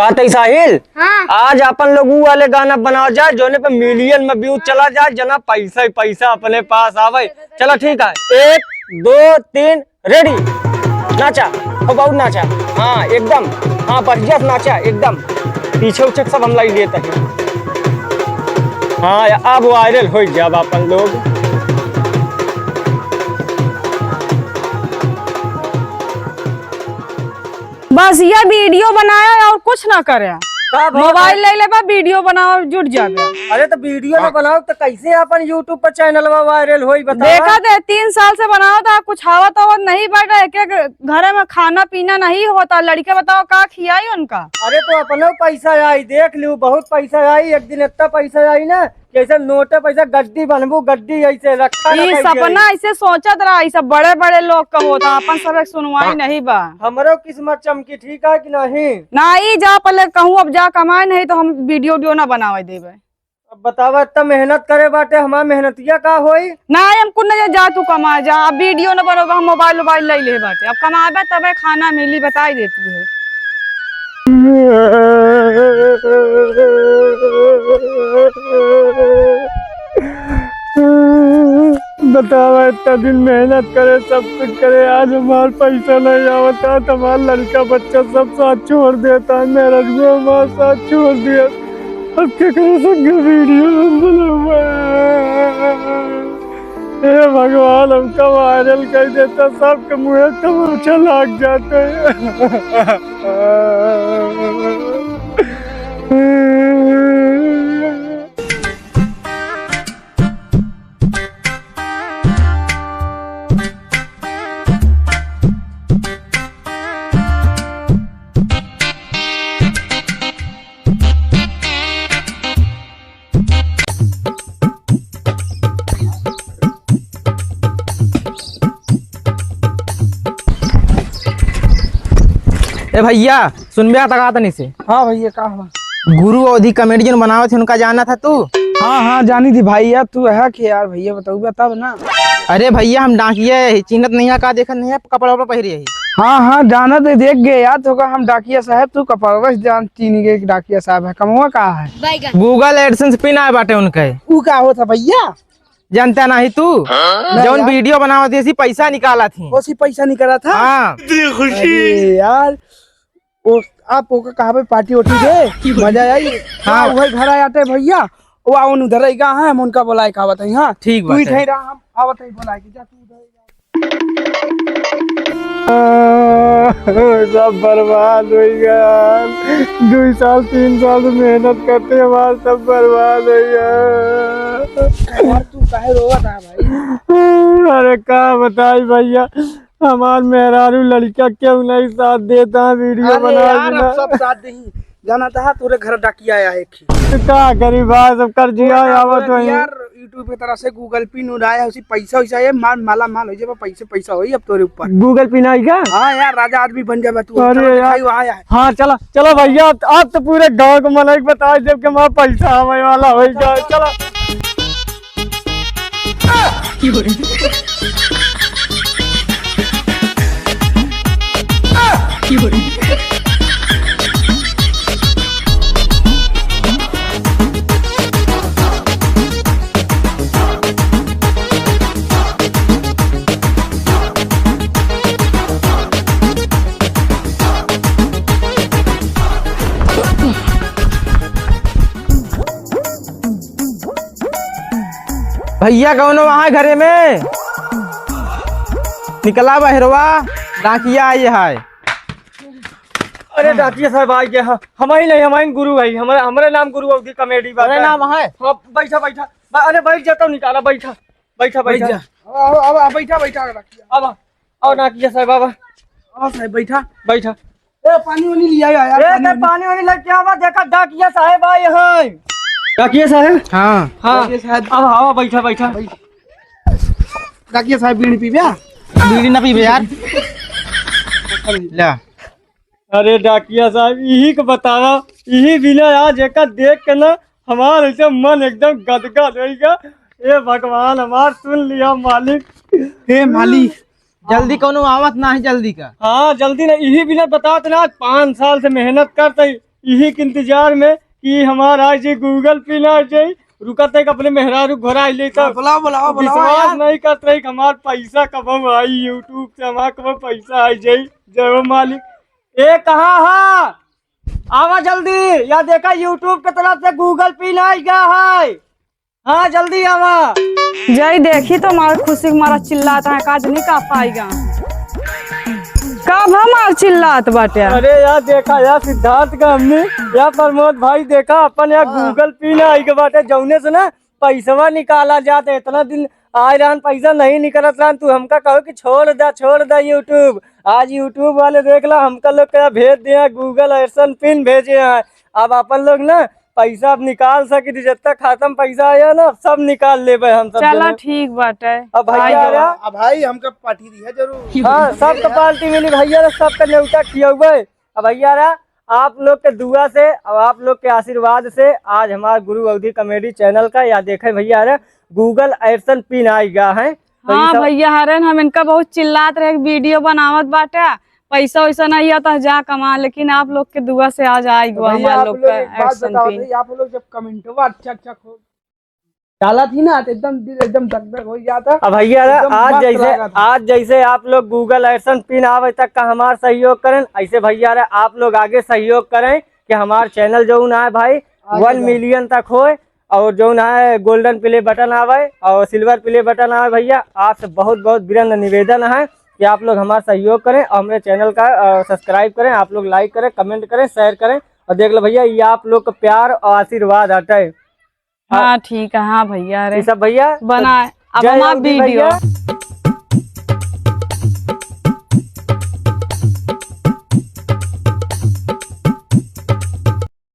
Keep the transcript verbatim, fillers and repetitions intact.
का तई साहिल? हाँ। आज अपन लोग ऊ वाले गाना बनावा जाए, जोने पे मिलियन में व्यूज चला जाए, जना पैसा ही पैसा अपने पास आवे। चला ठीक है, एक, दो, तीन, रेडी। नाचा, हो बहुत नाचा। हाँ, एकदम। हाँ, बढ़िया से नाचा, एकदम। पीछे उछे सब हम लाई लेते हैं। हाँ, अब वायरल हो जाब अपन लोग। बस ये वीडियो बनाया और कुछ ना करे। का बात है? मोबाइल ले लेबा, वीडियो बनाओ, जुट जाबे। अरे तो वीडियो ना बनाओ तो कैसे अपन YouTube पर चैनलवा वायरल होई, बतावा? देखा दे, तीन साल से बनाओ था, कुछ आवत आवत नहीं बढ़ रहा है, एक एक घरे में खाना पीना नहीं होता, लड़के बताओ का खियाई उनका? अरे तो अपनो पैसा आई, देख लियो, बहुत पैसा आई, एक दिन इतना पैसा आई ना, जैसे नोटे पैसा गड्डी बनबू, गड्डी ऐसे रखा ना ई कइके। सपना ऐसे सोचत रहा, ई सब बड़े बड़े लोग का होता, अपन सब एक सुनवाई हाँ। नहीं बा। हमरो किस्मत चमकी, ठीक है कि नहीं? ना, ई जा पहले कहूँ, अब जा कमाए, नहीं तो हम वीडियो उडियो ना बनावे देबे। अब बतावा, इतना मेहनत करे बाटे, हमार मेहनतिया का होई? ना, हम कुछ नहीं, जा तू कमाए जा, अब वीडियो ना बनोगा, हम मोबाइल वोबाइल ले ले बाटे, अब कमाबे तबे खाना मिली, बताई देती है। बतावा, इतना दिन मेहनत करे, सब कुछ करे, आज हमार पैसा नहीं आवता, तो हमार लड़का बच्चा सब साथ छोड़ देता, मेहरारुआ हमार साथ छोड़ दिया। अब केकरे संगे वीडियो हम बनावा? हे भगवान, हमका वायरल कर देता, सबके मुँहे तमाचा लाग जाते। ए भैया, सुनबे आ तका तनी से। हाँ भैया, का हुआ? गुरु अवधी कॉमेडी जौन बनावत है, उनका जाना था तू? हाँ, हाँ, जानी थी भैया, तू है के यार भैया, बताऊबे तब ना। अरे भैया, हम डाकिया है, चिन्हत नहीं है का, देखत नहीं है, कपड़ा वपड़ा पहिरे है। हाँ, हाँ, जानत है, देख गए यार, तो का हम डाकिया साहब, तू कपड़वा से जान, चीनी के डाकिया साहब है, कमवा का है? Google AdSense पिन आए बाटे उनके। ऊ का होता भैया? जानता नहीं तू? हाँ? जौन यार। वीडियो बनावत है, ऐसी पैसा निकालत ही। ओसी पैसा निकाला था? हाँ। अरे यार, ओ, आप ओका कहाँ पे पार्टी ओटी दे, मजा आई। हाँ। हाँ, वही घर आ जाते भैया, वो आओ उधर ही गा है, हम उनका बुलाए के आवत है। हाँ, ठीक तू बात ही है। ठहरा, हम आवत है बुलाए के, जा तू उधर ही जा। सब बर्बाद हो गया। दो साल, तीन साल से मेहनत करते हैं, हमारा सब बर्बाद हो गया। और तू काहे रोवत है भाई? अरे का बताई भैया, हमार मेहरारू लड़का क्यों नहीं साथ देता है वीडियो अरे बनावे यार, में? हम सब साथ देही। जाना था तोरे घर डाकिया आया है एक ही। तो का करी भाई, सब कर दिया और आवत वही। यार, YouTube की तरफ से Google पिन उड़ाया, उसी पैसा वैसा ये माल, माला माल हो जाए, पैसे पैसा होई अब तोरे ऊपर। Google पिन आई का? हाँ यार, राजा आदमी बन जाबे तू। अरे चलो यार। दिखाई वहाँ आया है। हाँ, चला, चला भैया, अब, अब तो पूरे गाँव को मनई के बताई देब कि हमारा पैसा आवे वाला होई का। चला। भैया कौनो वहाँ घरे में? निकला बहरवा, डाकिया आई है। अरे डाकिया साहब आ गया। हाँ, हम ही नहीं, हम ही गुरु है, हमारे, हमारे नाम गुरु अवधी कॉमेडी बा। अरे नाम है? हाँ, बैठा, बैठा। बा-, अरे बैठ जाता हूँ, निकाला, बैठा, बैठा, बैठ बैठा। जा। अब, अब, अब बैठा, बैठा डाकिया। अब, अब डाकिया साहब, अब। हाँ साहब, बैठा। बैठा। ए, पानी वानी लिया यार, ए, पानी ते वानी। पानी वानी लेके आवा, देखा डाकिया साहब आए हैं। डाकिया साहब? हाँ। हाँ। डाकिया साहब। अब आवा, बैठा, बैठा। बैठ। डाकिया साहब बीड़ी पीबे? बीड़ी ना पीबे यार। ला। अरे डाकिया साहब, यही को बतावा, यही बिना आज एका देख के ना हमार ऐसे मन एकदम गदगद होइगा। ए भगवान हमार, सुन लिया मालिक। हे मालिक, जल्दी कौनो आवत ना है, जल्दी का। हाँ, जल्दी ना, यही बिना बतात ना, आज पाँच साल से मेहनत करत ही, यही के इंतजार में कि हमार आज ये Google Pin आ जाई। रुका तक अपने मेहरारू घोरा ले तो हाँ, बुलाओ, बुलाओ, बुलाओ विश्वास यार। नहीं करत रही कि हमार पैसा कब आई YouTube से, हमार कब पैसा आ जाई। जय हो मालिक। ए, कहाँ है? आवा जल्दी, या देखा YouTube के तरफ से Google Pin आ गया है। हाँ, जल्दी आवा। जय देखी तो हमारे खुशी के मारा चिल्लात है, काज नहीं का पाएगा। कब हमार चिल्लात बाटे? अरे यार, देखा यार सिद्धार्थ का हमने, यार प्रमोद भाई, देखा अपन यार हाँ। Google Pin आई के बाटे, जौने से ना पैसवा निकाला जात है। इतना दिन आए रहन, पैसा नहीं निकलत रहन, तू हमका कहो कि छोड़ दा, छोड़ दा YouTube। आज YouTube वाले देख ला, हमका लोग का भेज दिया, Google AdSense Pin भेजे हैं। अब अपन लोग ना पैसा अब निकाल सकी थी, जब तक खाता में पैसा आया ना, सब निकाल लेबे हम सब चला जने। ठीक बाटे। अब भैया आई रे, अब भाई हमका पार्टी दी है जरूर। हाँ, सबका पार्टी मिली भैया रे, सबका न्योता खियौबे। अब भैया रे, आप लोग के दुआ से और आप लोग के आशीर्वाद से आज हमार गुरु अवधी comedy channel का या देखे भैया रे, Google AdSense Pin आ गया है। तो ई हाँ सब भैया हरन, हम इनका बहुत चिल्लात रहे, वीडियो बनावत बाटे, पैसा वैसा नहीं आता जा कमा, लेकिन आप लोग के दुआ से आज आई तो गवा भैया, हमार आप लोग लोग का एक बात AdSense बताओ Pin। तो, आप लोग जब कमेंटवा अच्छा अच्छा खो-, डाला थी ना, तो एकदम दिल एकदम धक धक हो जाता। अब भैया रे, एकदम आज मस्त जैसे, लागत है। आज जैसे आप लोग Google AdSense Pin आवे तक का हमार सहयोग करें, ऐसे भैया रे, आप लोग आगे सहयोग करें कि हमार channel जौन है भाई, आगे वन जाए। Million तक होए और जौन है Golden Play Button आवे और Silver Play Button आवे। भैया, आपसे बहुत बहुत विनम्र निवेदन है कि आप लोग हमार सहयोग करें और हमरे channel का, अ, subscribe करें, आप लोग like करें, comment करें, share करें। और देख लो भैया, ये आप लोग का प्यार और आशीर्वाद हटे। हाँ, ठीक है। हाँ भैया, अरे ये सब भैया, बना, तो अब जय हमार अवधी video। भैया।